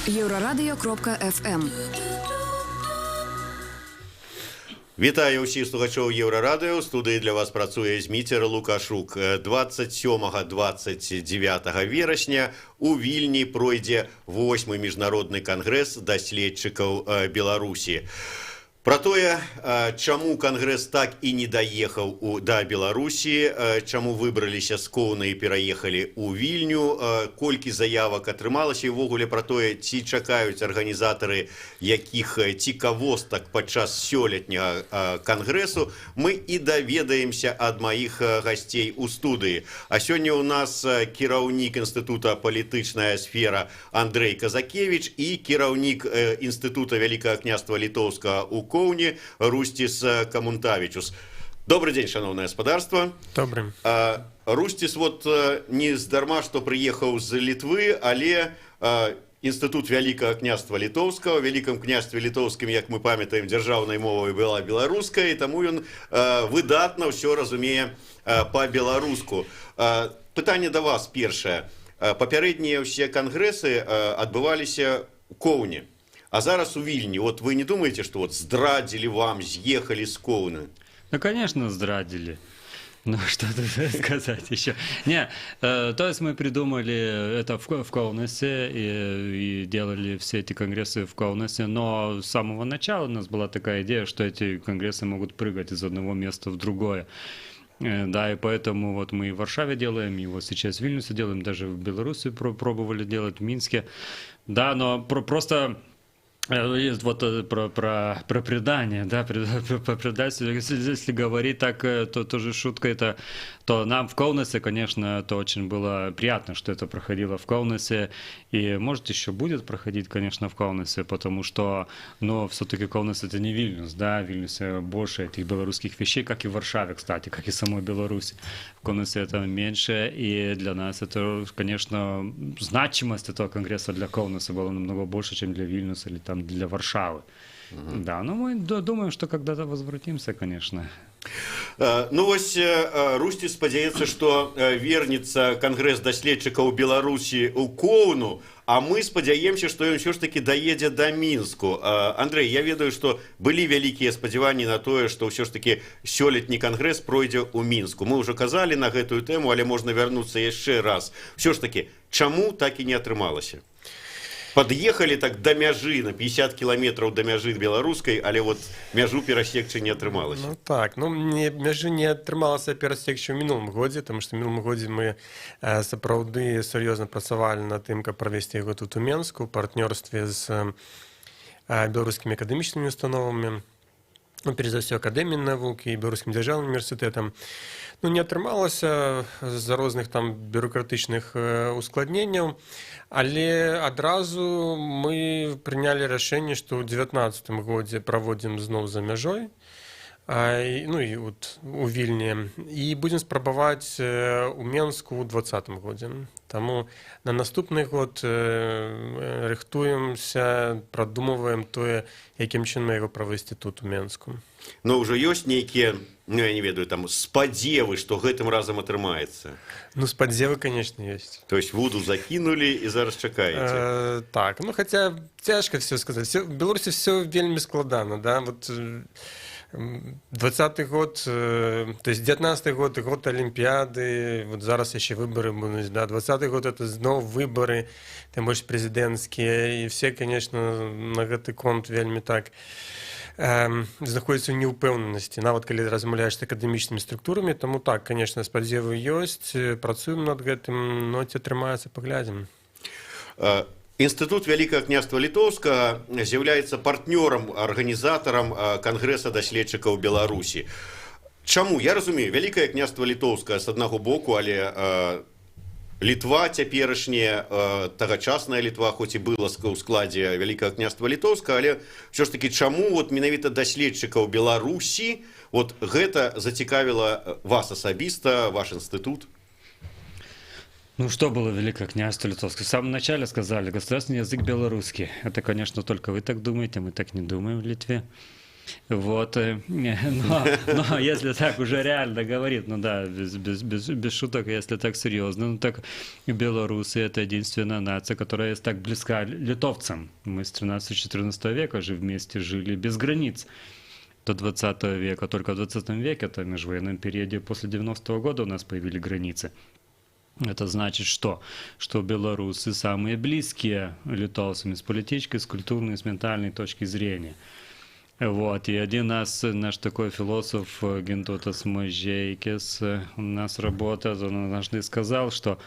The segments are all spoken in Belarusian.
Еўрарадыё.фм. Вітаю ўсіх слухачоў Еўрарадыё. У студыі для вас працуе Зміцер Лукашук. 27-29 верасня у Вільні пройдзе восьмы міжнародны кангрэс даследчыкаў Беларусі. Пра тое, чаму кангрэс так і не даехаў да Беларусі, чаму выбраліся з Коўна і пераехалі ў Вільню, колькі заявак атрымалася і ўвогуле пра тое, ці чакаюць арганізатары якіх цікавостак падчас сёлетняга кангрэсу, мы і даведаемся ад маіх гасцей у студыі. А сёння ў нас кіраўнік інстытута «Палітычная сфера» Андрэй Казакевіч і кіраўнік Інстытута Вялікага Княства Літоўскага у Коўні Русціс Камунтавічус. Добры дзень, шаноўнае спадарства. Добры. Русціс вот не здарма, што прыехаў з Літвы, але Інстытут Вялікага Княства Літоўскага, у Вялікім Княстве Літоўскім, як мы памятаем, дзяржаўнай мовай была беларуская, і таму ён выдатна ўсё разумее па-беларуску. Пытанне да вас першае. Папярэднія ўсе кангрэсы адбываліся ў Коўне. А зараз у Вільні. Вот вы не думаете, что вот здрадзілі вам, з'ехалі з Коўны? Ну, конечно, здрадзілі. Ну, что тут сказать еще? Не, то есть мы придумали это в Каунасе и делали все эти конгрессы в Каунасе, но с самого начала у нас была такая идея, что эти конгрессы могут прыгать из одного места в другое. Да, и поэтому вот мы и в Варшаве делаем, и вот сейчас в Вильнюсе делаем, даже в Беларуси пробовали делать, в Минске. Да, но просто вот про предание, да, про предательство, если говорить так, то тоже шутка это, то нам в Каунасе, конечно, это очень было приятно, что это проходило в Каунасе, и, может, еще будет проходить, конечно, в Каунасе, потому что, но все-таки Каунас — это не Вильнюс, да, в Вильнюсе больше этих белорусских вещей, как и в Варшаве, кстати, как и самой Беларуси. В Каунасе это меньше, и для нас это, конечно, значимость этого конгресса для Каунаса была намного больше, чем для Вильнюса или там для Варшавы. Да, но мы думаем, что когда-то возвратимся, конечно. Ну вось Русці спадзяецца, што вернецца кангрэс даследчыкаў Беларусі ў Коўну, а мы спадзяемся, што ён ўсё ж такі даедзе да Мінску. Андрэй, я ведаю, што былі вялікія спадзяванні на тое, што ўсё ж такі сёлетні кангрэс пройдзе ў Мінску. Мы ўжо казалі на гэтую тэму, але можна вярнуцца яшчэ раз. Усё ж такі, чаму так і не атрымалася? Пад'ехалі так да мяжы, на 50 кіламетраў да мяжы беларускай, але вот мяжу перасекчы не атрымалася. Ну так, ну не, мяжы не атрымалася перасекчы ў мінулым годзе, таму што ў мінулым годзе мы сапраўды сур'ёзна працавалі над тым, каб правесці яго тут, у Менску, у партнёрстве з беларускімі акадэмічнымі установамі, ну, перш за ўсё Акадэміяй навук і Беларускім дзяржаўным універсітэтам. Ну, не атрымалася з-за розных там бюрократычных ускладненняў, але адразу мы прынялі рашэнне, што ў 19-м годзе праводзім зноў за мяжой, ну і вот у Вільні, і будзем спрабаваць у Менску ў 20-м годзе. Таму на наступны год рыхтуемся, прадумваем тое, якім чынам яго правесці тут, у Менску. Но ўжо ёсць нейкія, ну, я не ведаю, там, спадзевы, што гэтым разам атрымаецца? Ну, спадзевы, конечно, есть. То есть вуду закінулі і зараз чакаеце? Так, ну, хотя цяжка все сказать. Все, в Беларуси все вельмі складана, да, вот 20-й год, то есть 19-й год, год Олимпиады, вот зараз яшчэ выборы будуць, да, 20-й год — это зноў выборы, тым больш прэзідэнцкія, і все, конечно, на гэты конт вельмі так знаходзяцца ў неўпэўненасці, нават калі размаўляеш з акадэмічнымі структурамі. Таму так, конечно, спадзевы ёсць, працуем над гэтым, но ці атрымаецца, паглядзім. Інстытут Вялікага Княства Літоўскага з'яўляецца партнёрам, арганізатарам кангрэса даследчыкаў Беларусі. Чаму? Я разумею, Вялікае Княства Літоўскае з аднаго боку, але Літва цяперашняя, тагачасная Літва, хоць і была ў складзе Вялікага Княства Літоўскага, але ўсё ж такі чаму вот менавіта даследчыкаў Беларусі вот гэта зацікавіла вас асабіста, ваш інстытут? Ну, что было Великое княжество Литовское? В самом начале сказали: государственный язык белорусский. Это, конечно, только вы так думаете, мы так не думаем в Литве. Вот, но если так уже реально говорить, ну да, без шуток, если так серьезно, ну так белорусы — это единственная нация, которая так близка литовцам. Мы с 13-14 века же вместе жили без границ до 20 века. Только в 20 веке, это в межвоенном периоде после 90-го года у нас появились границы. Это значит что? Что белорусы самые близкие литовцам с политической, с культурной, с ментальной точки зрения. Вот, и один наш такой философ Гинтаутас Мажейкис у нас работает, он однажды сказал, что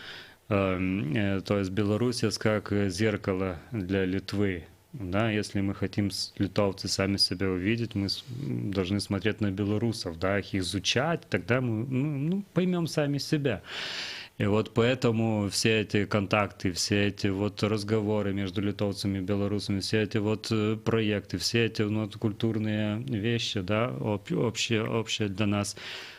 то есть Беларусь как зеркало для Литвы. Да, если мы хотим, литовцы, сами себя увидеть, мы должны смотреть на белорусов, да, их изучать, тогда мы ну, поймем сами себя. И вот поэтому все эти контакты, все эти вот разговоры между литовцами и белорусами, все эти вот проекты, все эти, ну, культурные вещи, да, общие для нас,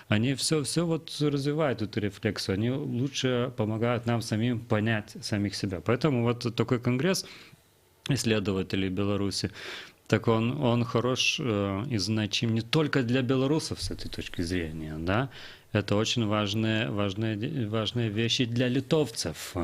они все вот развивают эту рефлексию, они лучше помогают нам самим понять самих себя. Поэтому вот такой конгресс исследователей Беларуси, так он хорош и значим не только для белорусов с этой точки зрения, да, это очень важные, важные, важные вещи для литовцев,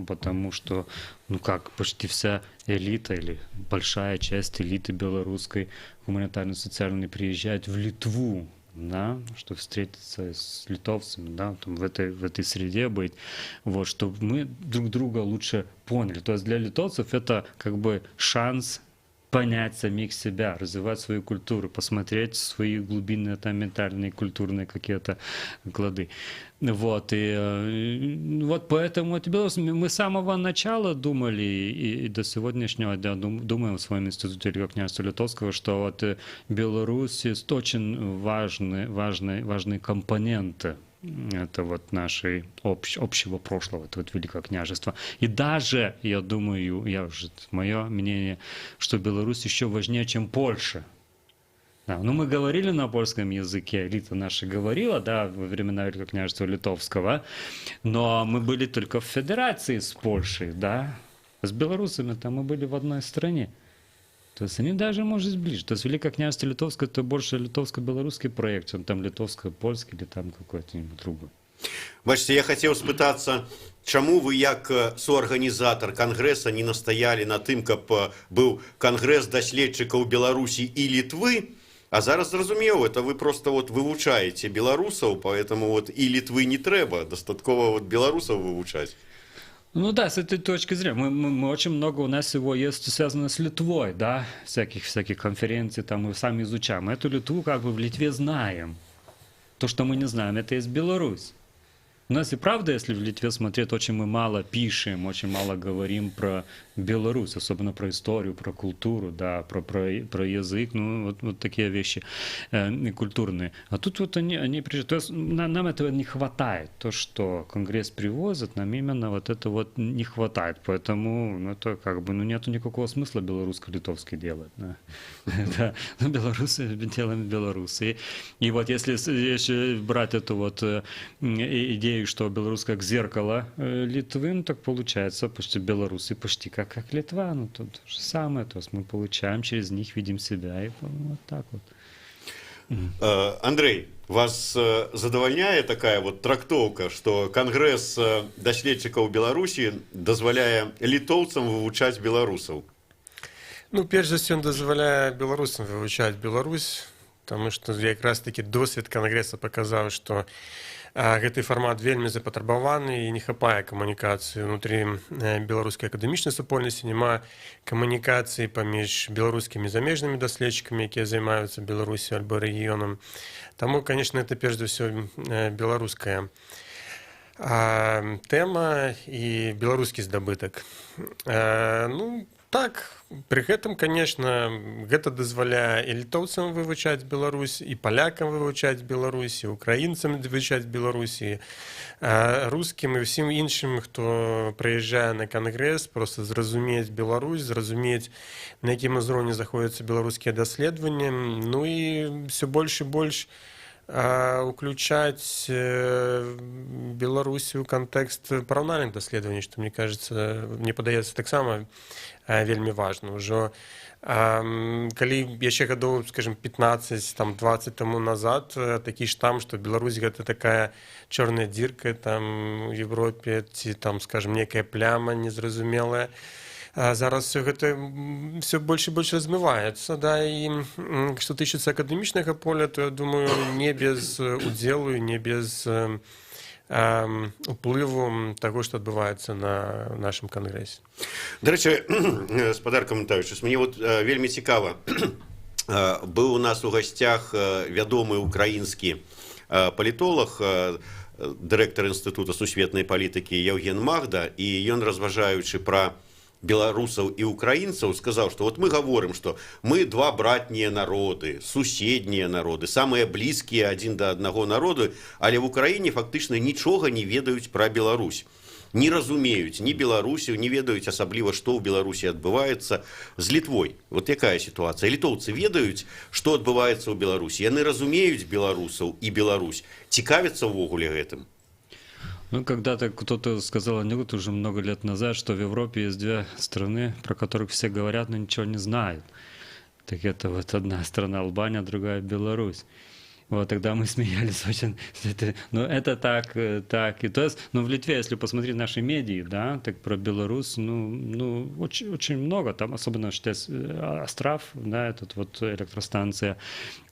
потому что, ну как, почти вся элита или большая часть элиты белорусской гуманитарно-социальной приезжает в Литву, да, чтобы встретиться с литовцами, да, там в этой среде быть, вот, чтобы мы друг друга лучше поняли. То есть для литовцев это как бы шанс понять самих себя, развивать свою культуру, посмотреть свои глубинные там ментальные, культурные какие-то клады. Вот, и вот поэтому это белорусы, мы с самого начала думали и до сегодняшнего дня думаем в своем институте Великого княжества Литовского, что вот Беларусь очень важный, важный, важный компонент это вот нашей общего прошлого, это вот Великое княжество. И даже, я думаю, я уже, мое мнение, что Беларусь еще важнее, чем Польша. Да, ну мы говорили на польском языке, элита наша говорила, да, во времена Великого княжества Литовского, но мы были только в федерации с Польшей, да, с белорусами там мы были в одной стране. То есть они даже, может, ближе. То есть Великое княжество Литовское — это больше литовско-белорусский проект, чем там литовско-польский или там какой-то другой. Бачыце, я хацеў спытацца, чаму вы як суарганізатар кангрэса не настаялі на тым, каб быў кангрэс даследчыкаў Беларусі і Літвы, а зараз зразумеў, это вы просто вот вывучаеце беларусаў, поэтому вот і Літвы не трэба, дастаткова вот беларусаў вывучаць. Ну да, с этой точки зрения. Мы очень много у нас его есть связано с Литвой, да, всяких конференций там мы сами изучаем. Мы эту Литву как бы в Литве знаем. То, что мы не знаем, это есть Беларусь. У нас и правда, если в Литве смотреть, очень мы мало пишем, очень мало говорим про Беларусь, особенно про историю, про культуру, да, про язык, ну, вот такие вещи культурные. А тут вот они приезжают. То есть нам этого не хватает. То, что Конгресс привозит, нам именно вот это вот не хватает. Поэтому, ну, это как бы, ну, нету никакого смысла белорусско-литовский делать. Да. Да. Ну, белорусы делаем белорусы. И вот если брать эту вот идею, что Беларусь как зеркало Литвы, ну, так получается, почти белорусы почти как Литва, ну, то же самое, то есть мы получаем через них, видим себя, и вот так вот. Андрей, вас задавальняе такая вот трактоўка, что кангрэс даследчыкаў Беларусі дазваляе літоўцам вывучаць беларусаў? Ну, перш за все, он дазваляе беларусам вывучаць Беларусь, потому что якраз таки досвед кангрэса паказаў, что гэты фармат вельмі запатрабаваны і не хапае камунікацыі унутры беларускай акадэмічнай супольнасці, няма камунікацыі паміж беларускімі замежнымі даследчыкамі, якія займаюцца Беларусю альбо рэгіёнам. Таму, конечно, это перш за ўсё беларуская тэма і беларускі здабытак. Ну так, пры гэтым, конечно, гэта дазваляе і літоўцам вывучаць Беларусь, і палякам вывучаць Беларусь, і украінцам вывучаць Беларусь, і рускім, і ўсім іншым, хто прыязджае на кангрэс, просто зразумець Беларусь, зразумець, на якім узроўні знаходзяцца беларускія даследаванні. Ну і все больш і больш Уключаць Беларусь у кантэкст параўнальных даследаванняў, што, мне кажется, мне падаецца, таксама вельмі важна. Ўжо калі яшчэ гадоў, скажем, 15, там, 20 таму назад такі штамп, што Беларусь — гэта такая чорная дзірка там у Европе ці там, скажем, некая пляма незразумелая, зараз все гэта все больш і больш размываецца, да. І што тычыцца акадэмічнага поля, то я думаю, не без удзелу, не без уплыву таго, што адбываецца на нашым кангрэсе. Дарэчы, спадар Камунтавічус, мне вот вельмі цікава: быў у нас у гасцях вядомы украінскі палітолаг, дырэктар Інстытута сусветнай палітыкі Яўген Магда, і ён, разважаючы пра беларусаў і украінцаў, сказаў, что вот мы гаворым, что мы два братнія народы, суседнія народы, самыя блізкія адзін да аднаго народы, але в Украіне фактычна нічога не ведаюць пра Беларусь, не разумеюць ні Беларусію, не ведаюць асабліва, што ў Беларусі адбываецца. З Літвой вот якая сітуацыя? Літоўцы ведаюць, што адбываецца ў Беларусі, яны разумеюць беларусаў і Беларусь, цікавяцца ўвогуле гэтым? Ну, когда-то кто-то сказал анекдот уже много лет назад, что в Европе есть две страны, про которых все говорят, но ничего не знают. Так это вот одна страна Албания, другая Беларусь. Вот тогда мы смеялись очень. Это, ну, это так, так. И то есть, ну, в Литве, если посмотреть наши медии, да, так про Беларусь, ну, очень, очень много. Там, особенно, что Астрав, да, этот вот электростанция.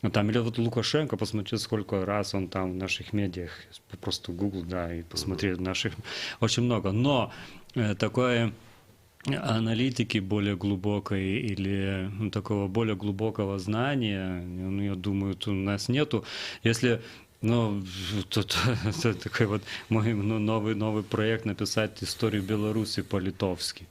Ну, там, или вот Лукашенко, посмотреть, сколько раз он там в наших медиах, просто Google, да, и посмотреть в наших, очень много. Но такое аналитики более глубокой или, ну, такого более глубокого знания, ну, я думаю, тут у нас нету. Если, ну, тут это такой вот мой, ну, новый проект — написать историю Беларуси по-литовски.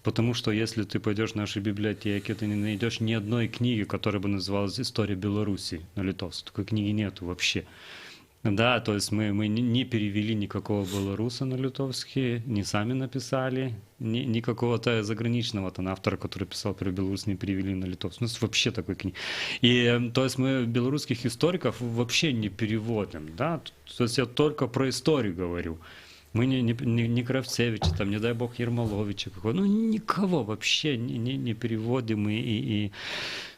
Потому что если ты пойдешь в наши библиотеки, ты не найдешь ни одной книги, которая бы называлась «История Беларуси» на литовском. Такой книги нету вообще. Да, то есть мы не перевели никакого белоруса на литовский, не сами написали, ни какого-то заграничного там автора, который писал про Беларусь, не перевели на литовский. У нас вообще такой книги. И то есть мы белорусских историков вообще не переводим, да, то есть я только про историю говорю. Мы не Кравцевича, там, не дай бог, Ермоловича, какого, ну, никого вообще не переводим и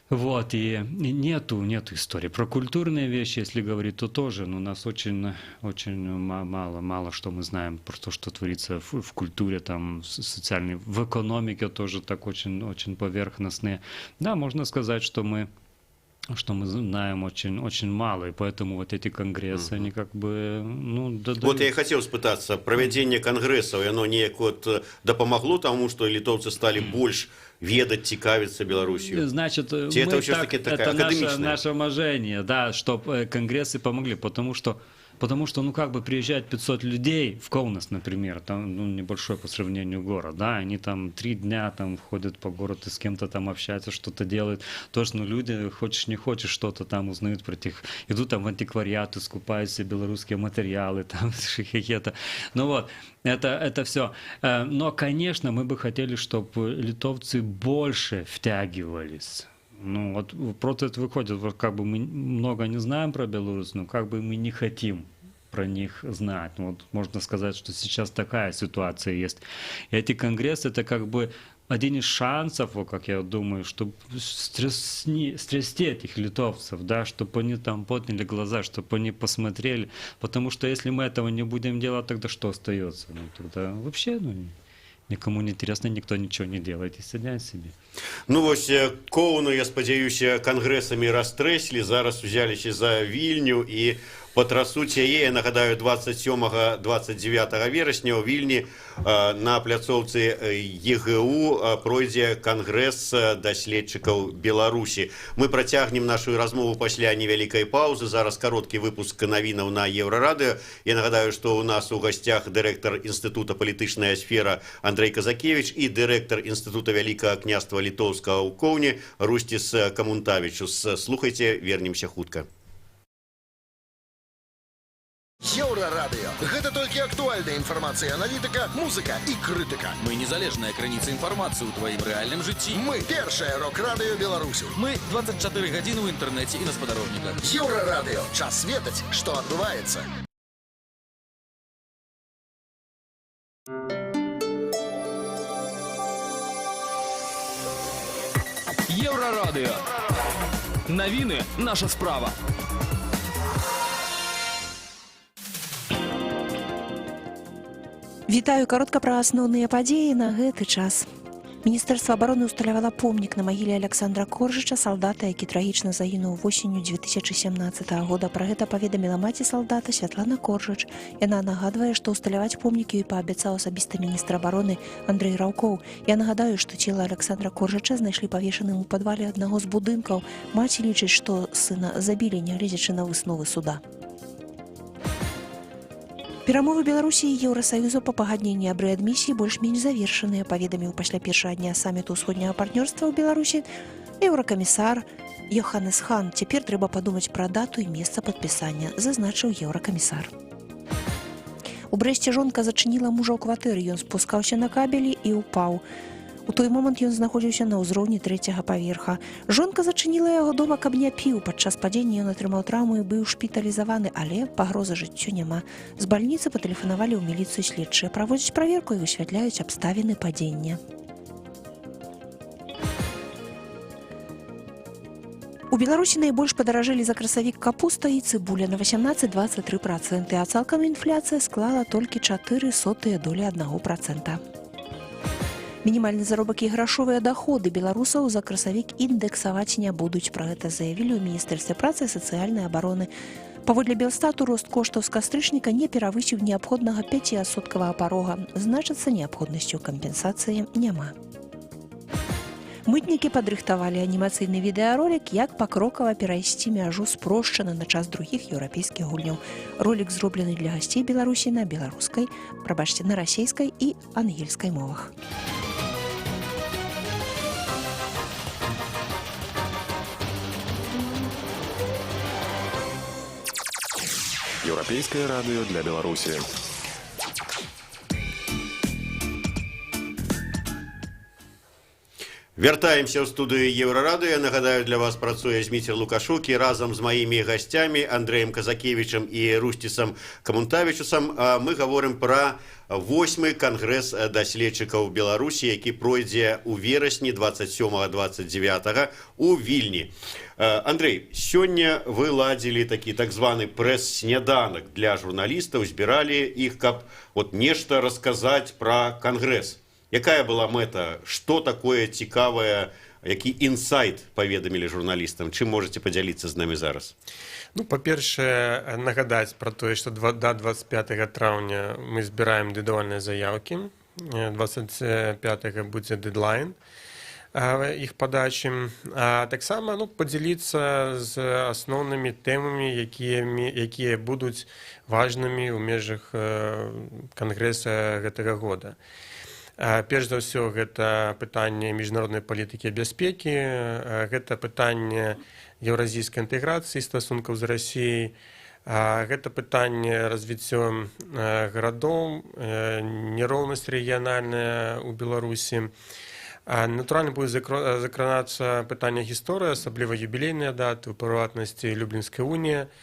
вот, и нету истории. Про культурные вещи, если говорить, то тоже, ну, у нас очень, очень мало, мало что мы знаем про то, что творится в культуре, там, социальной, в экономике тоже так очень, очень поверхностные. Да, можно сказать, что мы знаем очень, очень мало, и поэтому вот эти конгрессы, они как бы, ну, дадут. Вот я і хацеў спытацца, правядзенне кангрэсаў, яно неяк вот дапамагло таму, што літоўцы сталі больш ведаць, цікавіцца Беларусью? Значит, Ці это мы ўсё ж так, таки такая это наше, акадэмічная? Наше мажэнне, да, чтобы конгрессы помогли, потому что, ну, как бы приезжает 500 людей в Каунас, например, там, ну, небольшой по сравнению город, да, они там 3 дня там ходят по городу, с кем-то там общаются, что-то делают. Тоже, ну, люди, хочешь не хочешь, что-то там узнают про тех, идут там в антиквариаты, скупают себе белорусские материалы, там, какие-то. Ну вот, это все. Но, конечно, мы бы хотели, чтобы литовцы больше втягивались. Ну, вот просто это выходит, вот как бы мы много не знаем про Беларусь, но как бы мы не хотим про них знать. Ну, вот можно сказать, что сейчас такая ситуация есть. И эти конгрессы — это как бы один из шансов, вот как я думаю, чтобы стрясти этих литовцев, да, чтобы они там подняли глаза, чтобы они посмотрели. Потому что если мы этого не будем делать, тогда что остается? Ну, тогда вообще, ну, никому не интересно, никто ничего не делает и сидят себе. Ну вось Коўну, я спадзяюся, кангрэсамі растрэслі, зараз узяліся за Вільню і патрасуць яе. Я нагадаю, 27, 29 верасня ў Вільні на пляцоўцы ЕГУ пройдзе кангрэс даследчыкаў Беларусі. Мы працягнем нашу размову пасля невялікай паўзы. Зараз кароткі выпуск навінаў на Еўрарадыё. Я нагадаю, што ў нас у гасцях дырэктар Інстытута «Палітычная сфера» Андрэй Казакевіч і дырэктар Інстытута Вялікага Княства Літоўскага ў Коўне Русціс Камунтавічус. Слухайце, вернемся хутка. Еўрарадыё. Гэта толькі актуальная інфармацыя, аналітыка, музыка і крытыка. Мы незалежная крыніца інфармацыі ў тваім рэальным жыцці. Мы першае рок-радыё Беларусі. Мы 24 гадзіны ў інтэрнэце і на спадарожніках. Еўрарадыё. Час ведаць, што адбываецца. Еўрарадыё. Навіны — наша справа. Вітаю, каротка пра асноўныя падзеі на гэты час. Міністэрства абароны ўсталявала помнік на магіле Аляксандра Коржыча, салдата, які трагічна загінуў восенню 2017 года. Пра гэта паведаміла маці салдата Святлана Коржыч. Яна нагадвае, што ўсталяваць помнік ёй паабяцаў асабіста міністр абароны Андрэй Раўкоў. Я нагадаю, што цела Аляксандра Коржыча знайшлі павешаным у падвале аднаго з будынкаў. Маці лічыць, што сына забілі, нягледзячы на высновы суда. Перамовы Беларусі і Еўрасаюза па пагадненні аб рэадмісіі больш-менш завершаныя, паведаміў пасля першага дня саміту ўсходняга партнёрства ў Беларусі еўракамісар Йоханнес Хан. Цяпер трэба падумаць пра дату і месца падпісання, зазначыў еўракамісар. У Брэсце жонка зачыніла мужа ў кватэры, ён спускаўся на кабелі і ўпаў. У той момант ён знаходзіўся на ўзроўні трэцяга паверха. Жонка зачыніла яго дома, каб не піў. Падчас падзення ён атрымаў траўму і быў шпіталізаваны, але пагрозы жыццю няма. З бальніцы патэлефанавалі ў міліцыю, следчыя праводзяць праверку і высвятляюць абставіны падзення. У Беларусі найбольш падаражэлі за красавік капуста і цыбуля на 18-23%, а цалкам інфляцыя склала толькі 0,04%. Мінімальны заробак і грашовыя даходы беларусаў за красавік індэксаваць не будуць. Пра гэта заявілі ў міністэрстве працы і сацыяльнай абароны. Паводле Белстату, рост коштаў з кастрычніка не перавысіў неабходнага пяціадсоткавага парога. Значыцца, неабходнасці ў кампенсацыі няма. Мытнікі падрыхтавалі анімацыйны відэаролік, як пакрокава перайсці мяжу спрошчана на час другіх еўрапейскіх гульняў. Ролік зроблены для гасцей Беларусі на беларускай, прабачце, на расейскай і ангельскай мовах. Еўрапейскае радыё для Беларусі. Вяртаемся ў студыю Еўрарадыё. Я нагадаю, для вас працуе Зміцер Лукашук, і разам з маімі гасцямі Андрэем Казакевічам і Русцісам Камунтавічусам мы гаворым пра восьмы кангрэс даследчыкаў Беларусі, які пройдзе ў верасні 27-29 у Вільні. Андрэй, сёння вы ладзілі такі так званы прэс-сняданак для журналістаў, збіралі іх, каб вот нешта расказаць пра кангрэс. Якая была мэта? Што такое цікавае, які інсайт паведамілі журналістам? Чым можаце падзяліцца з намі зараз? Ну, па-першае, нагадаць пра тое, што да 25 траўня мы збіраем індывідуальныя заяўкі. 25 будзе дэдлайн іх падачі. А таксама, ну, падзяліцца з асноўнымі тэмамі, якія будуць важнымі ў межах кангрэса гэтага года. Перш за ўсё, гэта пытанне міжнароднай палітыкі бяспекі, гэта пытанне еўразійскай інтэграцыі, стасункаў з Расіяй, гэта пытанне развіццё гарадоў, нероўнасць рэгіянальная ў Беларусі. Натуральна, будзе закранацца пытанне гісторыі, асабліва юбілейныя даты, у прыватнасці Люблінская унія,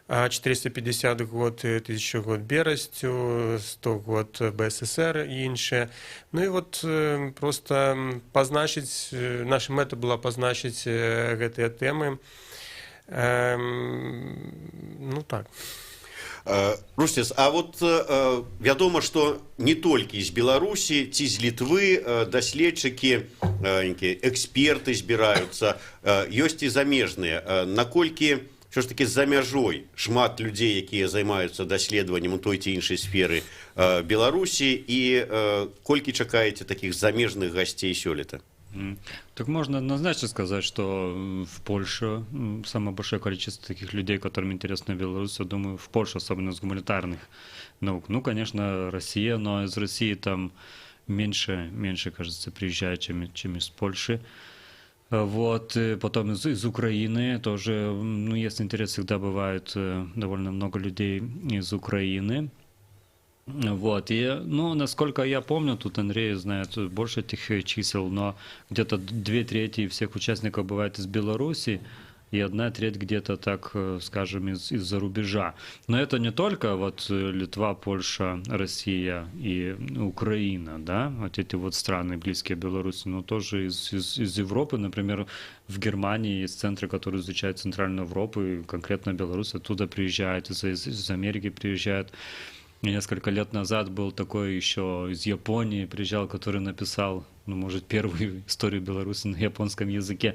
450 год, 1000 год Берасцю, 100 год БССР і іншыя. Ну і вот просто пазначыць, наша мэта была пазначыць гэтыя тэмы. Ну так. Русціс, а вот вядома, што не толькі з Беларусі ці з Літвы даследчыкі, нейкія эксперты збіраюцца, ёсць і замежныя. Наколькі ўсё ж такі за мяжой шмат людзей, якія займаюцца даследаваннем у той ці іншай сферы Беларусі, і колькі чакаеце такіх замежных гасцей сёлета? Так можно однозначно сказать, что в Польше самое большое количество таких людей, которым интересна Беларусь, я думаю, в Польше, особенно с гуманитарных наук. Ну, конечно, Россия, но из России там меньше, кажется, приезжает, чем из Польши. Вот, потом из Украины тоже, ну, есть интерес, всегда бывает довольно много людей из Украины. Вот, и, ну, насколько я помню, тут Андрей знает больше этих чисел, но где-то 2/3 всех участников бывает из Беларуси, и 1/3 где-то так, скажем, из-за рубежа. Но это не только вот Литва, Польша, Россия и Украина, да, вот эти вот страны, близкие Беларуси, но тоже из Европы, например, в Германии есть центры, которые изучают Центральную Европу, и конкретно Беларусь, оттуда приезжают, из Америки приезжают. Несколько лет назад был такой еще из Японии приезжал, который написал, ну, может, первую историю Беларуси на японском языке.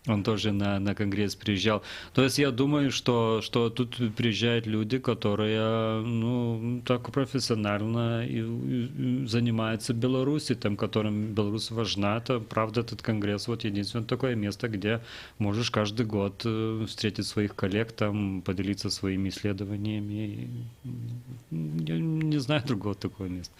Он тоже на конгресс приезжал. То есть я думаю, что тут приезжают люди, которые, ну, так профессионально и занимаются Беларусью, там, которым Беларусь важна. Это, правда, этот конгресс вот единственное такое место, где можешь каждый год встретить своих коллег, там, поделиться своими исследованиями. Я не знаю другого такого места.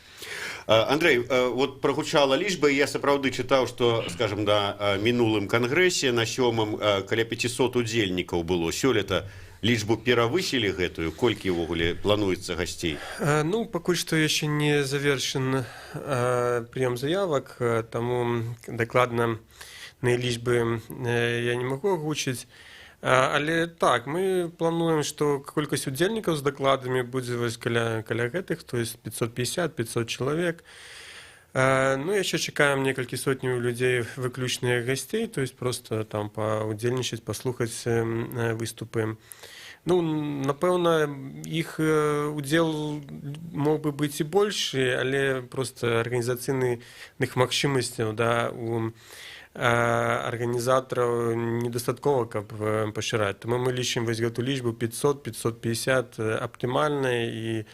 Андрей, вот прагучала лічба, я сапраўды чытаў, што, скажем, на мінулым кангрэсе, на сёмым, каля 500 удзельнікаў было. Сёлета лічбу перавысілі гэтую? Колькі ўвогуле плануецца гасцей? Ну, пакуль што яшчэ не завершан прыём заявак, таму дакладна на лічбы я не магу агучыць. Але так, мы плануем, што колькасць удзельнікаў з дакладамі будзе вось каля гэтых, то есть 550-500 чалавек. Ну, яшчэ чакаем некалькі сотняў людзей выключных гасцей, то есть просто там паўдзельнічаць, паслухаць выступы. Ну, напэўна, іх удзел мог бы быць і большы, але просто арганізацыйных магчымасцяў, да, у арганізатараў недастаткова, каб пашыраць. Таму мы лічым вось гэту лічбу 500-550 аптымальнай і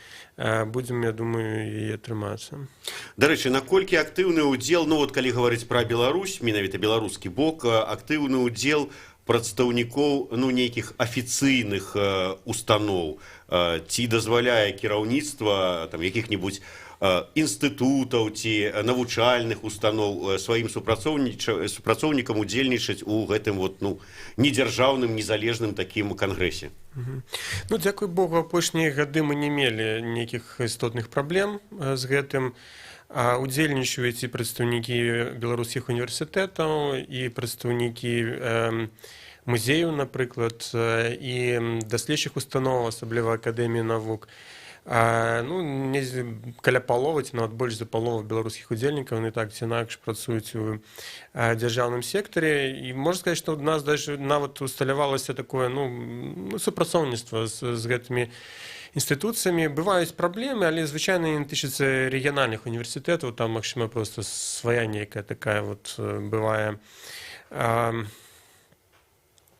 будзем, я думаю, яе трымацца. Дарэчы, наколькі актыўны ўдзел, ну вот калі гаварыць пра Беларусь, менавіта беларускі бок, актыўны ўдзел прадстаўнікоў, ну, нейкіх афіцыйных устаноў, ці дазваляе кіраўніцтва там якіх-небудзь інстытутаў ці навучальных устаноў сваім супрацоўнікам удзельнічаць у гэтым вот, ну, недзяржаўным, незалежным такім кангрэсе? Ну, дзякуй Богу, апошнія гады мы не мелі нейкіх істотных праблем з гэтым. Удзельнічаюць і прадстаўнікі беларускіх універсітэтаў, і прадстаўнікі музеяў, напрыклад, і даследчых устаноў, асабліва Акадэміі навук. Ну, недзе каля паловы ці нават больш за палову беларускіх удзельнікаў яны так ці інакш працуюць у дзяржаўным сектары. І можна сказаць, што ў нас даже нават усталявалася такое, ну, супрацоўніцтва з гэтымі інстытуцыямі. Бываюць праблемы, але звычайна не тычыцца рэгіянальных універсітэтаў, там, магчыма, просто свая нейкая такая вот бывае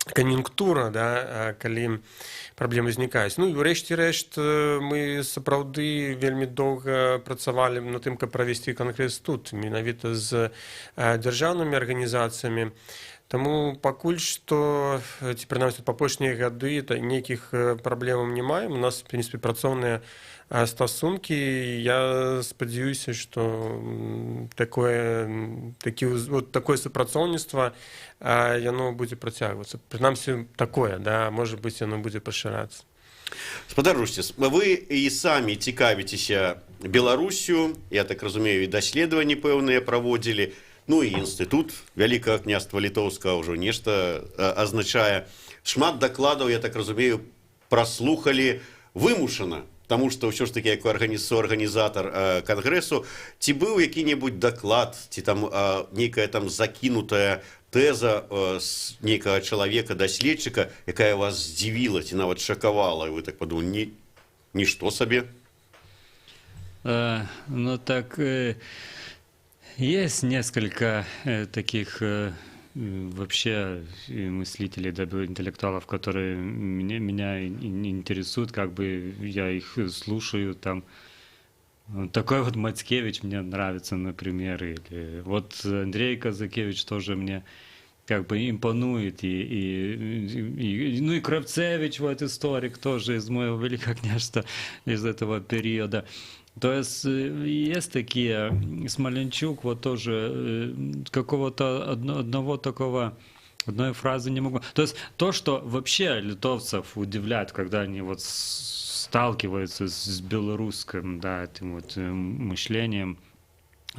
кан'юнктура, да, калі праблемы ўзнікаюць. Ну і ўрэшце рэшт мы сапраўды вельмі доўга працавалі над тым, каб правесці кангрэс тут, менавіта з дзяржаўнымі арганізацыямі. Таму пакуль што, ці прынамсі па апошнія гады, та нейкіх праблемаў не маем. У нас, в прынцыпе, працоўныя стасункі. Я спадзяюся, што вот такое супрацоўніцтва, яно будзе працягвацца. Прынамсі такое, да, можа быць, яно будзе пашырацца. Спадар Русціс, вы і самі цікавіцеся Беларуссю, я так разумею, і даследаванні пэўныя праводзілі, ну і інстытут Вялікага княства Літоўскага ўжо нешта азначае. Шмат дакладаў, я так разумею, праслухалі вымушана, таму што ўсё ж такі як суарганізатар кангрэсу. Ці быў які-небудзь даклад, ці там нейкая там закінутая тэза з нейкага чалавека, даследчыка, якая вас здзівіла ці нават шакавала, і вы так падумалі: нішто сабе? Ну так, есть несколько таких вообще мыслителей, да, интеллектуалов, которые меня интересуют, как бы я их слушаю там. Такой вот Мацкевич мне нравится, например, или вот Андрей Казакевич тоже мне как бы импонует, ну и Кравцевич, вот историк тоже из моего Великого княжества, из этого периода. То есть есть такие, Смоленчук, вот тоже какого-то одного такого, одной фразы не могу. То есть то, что вообще литовцев удивляет, когда они вот ставят сталкиваются с белорусским, да, этим вот мышлением,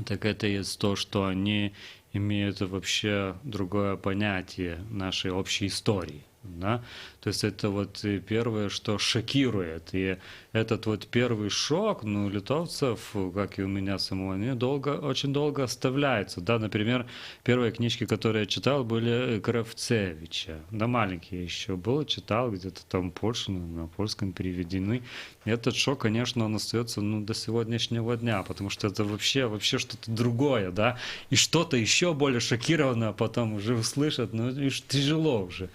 так это есть то, что они имеют вообще другое понятие нашей общей истории. Да? То есть это вот первое, что шокирует. И этот вот первый шок, ну, литовцев, как и у меня самого, они долго, очень долго оставляются. Да? Например, первые книжки, которые я читал, были Кравцевича. Да, маленький я еще был, читал где-то там Польшу, на польском переведены. И этот шок, конечно, он остается, ну, до сегодняшнего дня, потому что это вообще, вообще что-то другое, да, и что-то еще более шокированное потом уже услышат, ну, и тяжело уже.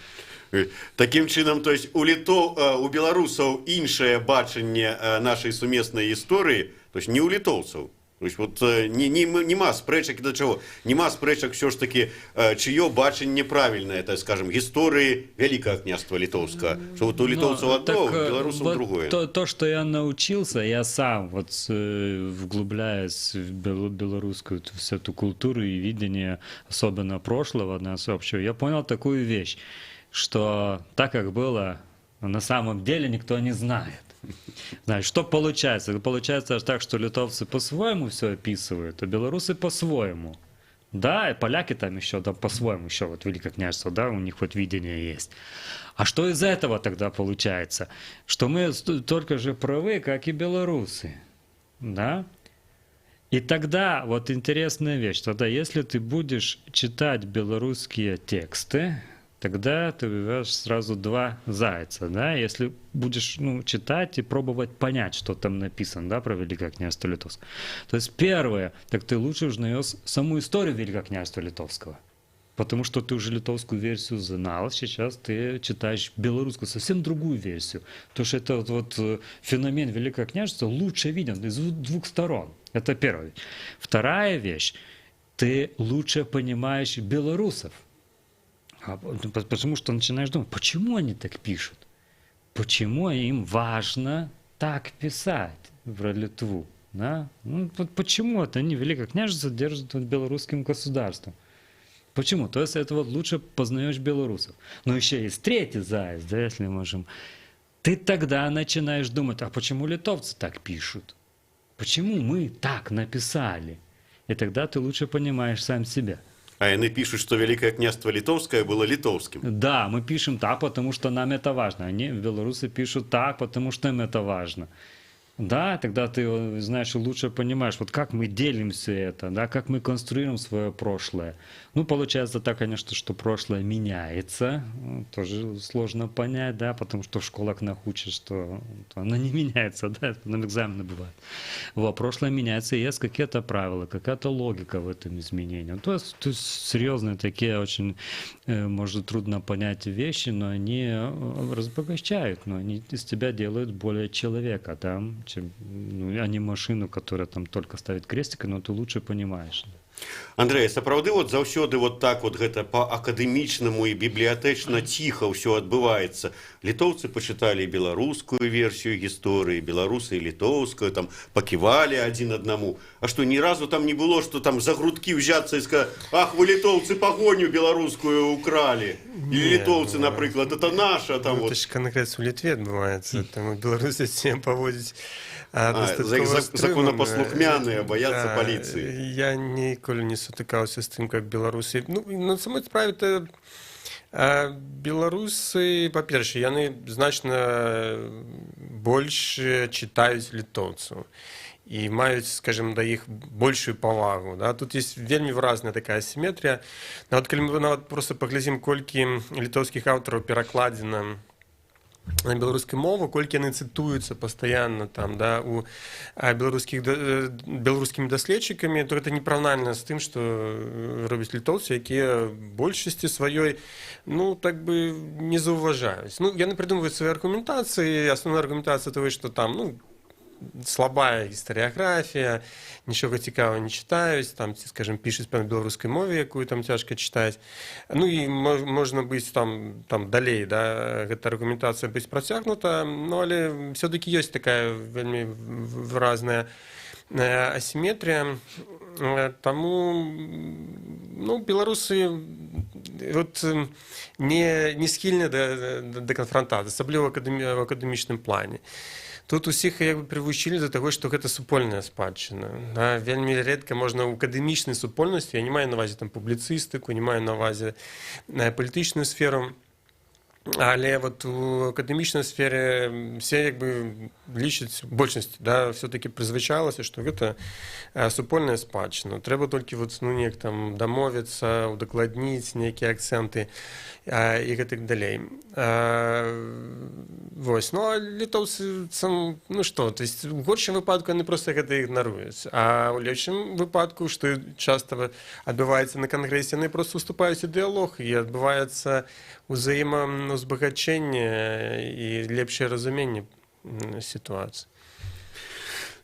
Такім чынам, то есть у беларусаў іншае бачанне нашай сумеснай гісторыі, то есть не у літоўцаў. То есть вот не, няма спрэчак, да чаго, няма спрэчак все ж таки, чыё бачанне правільнае, так скажем, гісторыі Вялікага Княства Літоўскага, что вот у літоўцаў одно, у беларусаў вот другое. То, что я научился, я сам вот вглубляясь в белорусскую всю эту культуру и видение, особенно прошлого нас общего, я понял такую вещь, что так, как было на самом деле, никто не знает. Знаешь, что получается? Получается так, что литовцы по-своему все описывают, а белорусы по-своему. Да, и поляки там еще, да, по-своему еще, вот Великое княжество, да, у них вот видение есть. А что из этого тогда получается? Что мы только же правы, как и белорусы, да? И тогда вот интересная вещь, тогда если ты будешь читать белорусские тексты, тогда ты убиваешь сразу два зайца, да, если будешь, ну, читать и пробовать понять, что там написано, да, про Великое княжество Литовское. То есть первое, так ты лучше узнаешь саму историю Великого княжества Литовского, потому что ты уже литовскую версию знал, сейчас ты читаешь белорусскую, совсем другую версию. Потому что это вот феномен Великого княжества лучше виден из двух сторон. Это первая вещь. Вторая вещь, ты лучше понимаешь белорусов. Потому что начинаешь думать, почему они так пишут? Почему им важно так писать про Литву? Да? Ну, вот почему это они Великое княжество держат вот белорусским государством? Почему? То есть это вот лучше познаешь белорусов. Но еще есть третий заяц, да, если можем. Ты тогда начинаешь думать, а почему литовцы так пишут? Почему мы так написали? И тогда ты лучше понимаешь сам себя. А яны пишут, что Великое княжество Литовское было литовским. Да, мы пишем так, потому что нам это важно. Они, белорусы, пишут так, потому что им это важно. Да, тогда ты, знаешь, лучше понимаешь, вот как мы делим все это, да, как мы конструируем свое прошлое. Ну, получается так, конечно, что прошлое меняется, тоже сложно понять, да, потому что в школах нас учат, что оно не меняется, да, на экзамены бывает. Вот, прошлое меняется, и есть какие-то правила, какая-то логика в этом изменении. То есть серьезные такие очень, может, трудно понять вещи, но они разбогащают, но они из тебя делают более человека, да, чем, ну, а не машину, которая там только ставит крестик, но ты лучше понимаешь. Андрей, сапраўды вот заўсёды вот так вот гэта па-акадэмічнаму і бібліятэчна ціха ўсё адбываецца? Літоўцы пачыталі беларускую версію гісторыі, беларусы і літоўскую, там паківалі адзін аднаму. А што, ні разу там не было, што там за грудкі ўзяцца і сказаць: «Ах, вы, літоўцы, Пагоню беларускую украли»? Или літоўцы, ну, напрыклад, это наша там ну, вот. Это ж кангрэс у Літве адбываецца, там беларусы себе паводзіць Законапаслухмяныя, баяцца паліцыі. Я ніколі не сутыкаўся з тым, как беларусы. Ну, на самой справе то беларусы, па-першае, яны значна больш чытаюць літоўцаў і маюць, скажем, да іх большую павагу, да? Тут есть вельмі выразная такая асіметрія. Нават калі мы нават просто паглядзім, колькі літоўскіх аўтараў перакладзена на беларускую мову, колькі яны цытуюцца пастаянна там, да, у беларускіх беларускімі даследчыкамі, то гэта непараўнальна з тым, што робяць літоўцы, якія большасці сваёй, ну, так бы не заўважаюць. Ну, яны прыдумваюць свае аргументацыі. Асноўная аргументацыя того, што там, ну, слабая гістарыяграфія, нічога цікавага не чытаюць там ці, скажем, пішуць па беларускай мове, якую там цяжка чытаць. Ну і можна быць там далей, да, гэта аргументацыя быць працягнута. Ну, але все-таки ёсць такая вельмі выразная асіметрія. Таму, ну, беларусы вот не схільны да канфронтацыі, асабліва в акадэмічным плане. Тут усіх як бы прывучылі да таго, што гэта супольная спадчына. Да? Вельмі рэдка можна ў акадэмічнай супольнасці, я не маю на увазе там публіцыстыку, не маю на увазе палітычную сферу, але вот у акадэмічнай сферы все як бы лічаць, большасць, да, все-таки прызвычалася, што гэта супольная спадчына. Трэба толькі вот, ну, неяк там дамовіцца, удакладніць нейкія акцэнты і гэтак далей. Вось, ну, а літоўцы сам, ну што, то есть у горшым выпадку яны просто гэта ігнаруюць, а ў лепшым выпадку, што часта адбываецца на кангрэсе, яны просто уступаюць у дыялог, і адбываецца ўзаемаўзбагачэнне і лепшае разуменне сітуацыі.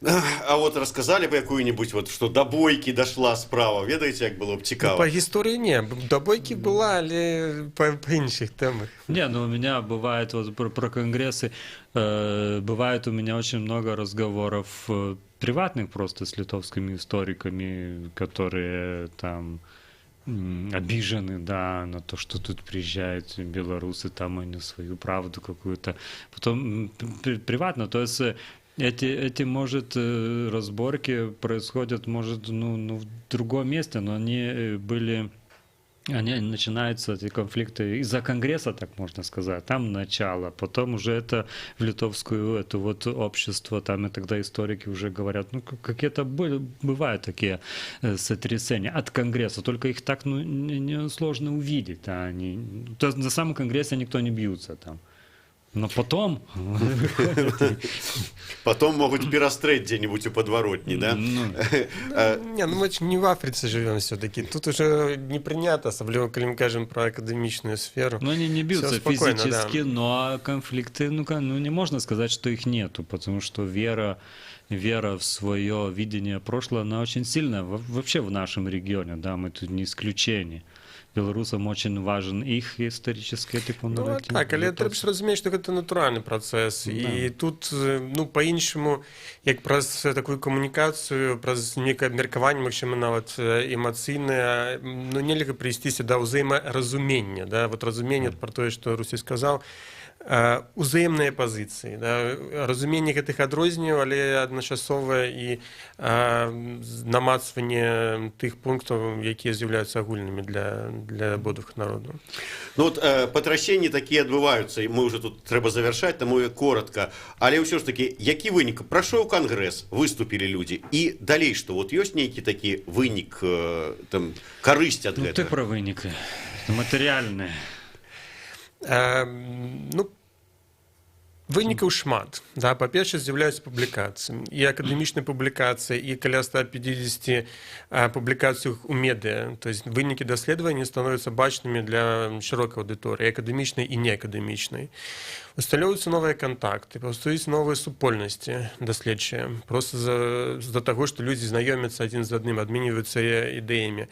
А вот рассказали бы какую-нибудь, вот, что до бойки дошла справа, ведаеце, як было б Ну, цікава. па гісторыі не, да бойкі была, але па іншых тэмах. Не, ну у меня бывает вот про конгрессы, бывает у меня очень много разговоров приватных просто с литовскими историками, которые там обижены, да, на то, что тут приезжают белорусы, там они свою правду какую-то. Потом приватно, то есть эти, может, разборки происходят, может, ну, в другом месте, но они были, они начинаются, эти конфликты, из-за конгресса, так можно сказать, там начало, потом уже это в литовскую это вот общество, там и тогда историки уже говорят, ну, какие-то были, бывают такие сотрясения от конгресса, только их так, ну, не сложно увидеть, да, они, то есть на самом конгрессе никто не бьются там. Но потом выходят Потом могуць перастрэць дзе-нибудь у падваротні, да? Ну, Не, ну мы ж не в Африце живем все-таки. Тут уже не принято, асабліва калі мы кажам про акадэмічную сферу. Ну, они не бьются Всё спокойно, да. физически, но конфликты, ну, ну, не можно сказать, что их нету, потому что вера в свое видение прошлого, она очень сильная вообще в нашем регионе, да, мы тут не исключение. Белорусам очень важен их исторический типа Ну, нарратив. так, але трэба ж разумець, што гэта натуральны працэс. І тут ну, па-іншаму, як праз такую камунікацыю, праз нейкае абмеркаванне, магчыма, нават эмацыйнае, ну, нельга прыйсціся да ўзаемаразумення, да, вот разуменне пра тое, што Русі сказаў, узаемныя пазіцыі, да, разуменне гэтых адрозненняў, але адначасова і намацванне тых пунктаў, якія з'яўляюцца агульнымі для абодвух народаў. Ну вот патрасенні такія адбываюцца, і мы уже тут трэба завяршаць, таму я коротко. Але ўсё ж таки, які вынік? Прайшоў кангрэс, выступілі людзі, і далей што? Вот ёсць нейкі такі вынік, там, карысць ад Ну, ты гэтага? про вынік. Матэрыяльны. Ну, вынікаў шмат. Да, па-першае, з'яўляюцца публікацыі. І акадэмічныя публікацыі, і каля 150 публікацый у медыа. То есть вынікі даследавання становяцца бачнымі для шырокай аўдыторыі, акадэмічнай і неакадэмічнай. Усталёўваюцца новыя кантакты, паўстаюць новыя супольнасці даследчыя. Просто з-за таго, што людзі знаёмяцца адзін з адным, абменьваюцца ідэямі.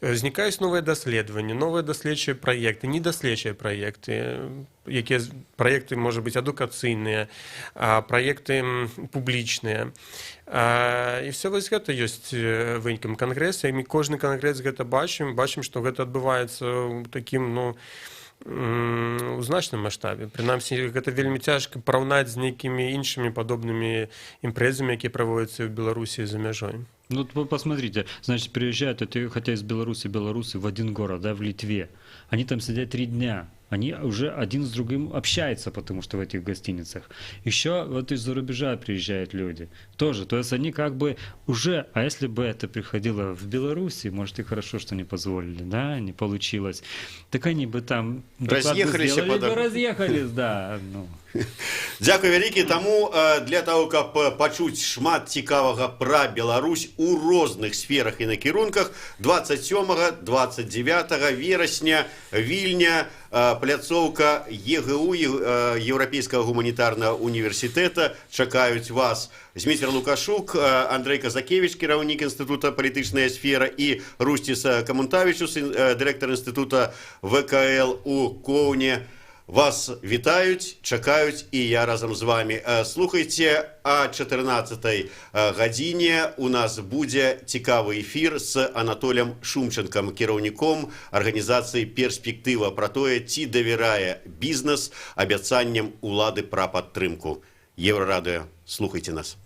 Узнікаюць новыя даследаванні, новыя даследчыя праекты, недаследчыя праекты, якія праекты, можа быць, адукацыйныя, праекты публічныя. І все вось гэта ёсць вынікам кангрэса, і мы кожны кангрэс гэта бачым, бачым, што гэта адбываецца ў такім, ну, у значным маштабе. Прынамсі, гэта вельмі цяжка параўнаць з нейкімі іншымі падобнымі імпрэзамі, якія праводзяцца ў Беларусі за мяжой. Ну, вот вы посмотрите, значит, приезжают эти, хотя из Беларуси, белорусы в один город, да, в Литве. Они там сидят 3 дня. Они уже один с другим общаются, потому что в этих гостиницах. Еще вот из-за рубежа приезжают люди. Тоже. То есть они как бы уже... А если бы это приходило в Беларуси, может, и хорошо, что не позволили, да, не получилось. Так они бы там доклад бы Разъехались сделали, по бы разъехались, да. Ну. Дзякуй вялікі. Таму для того, каб пачуць шмат цікавага пра Беларусь у розных сферах і накірунках, 27 29 верасня, Вільня, пляцоўка ЕГУ, Еўрапейскага гуманітарнага універсітэта, чакаюць вас Зміцер Лукашук, Андрэй Казакевіч, кіраўнік інстытута «Палітычная сфера», і Русціс Камунтавічус, дырэктар інстытута ВКЛ у Коўне. Вас вітаюць, чакаюць, і я разам з вами. Слухайце, а 14 гадзіне у нас будзе цікавы эфір з Анатолем Шумчанкам, кіраўніком арганізацыі «Перспектыва», пра тое, ці давярае бізнес абяцанням улады пра падтрымку. Еўрарадыё, слухайце нас.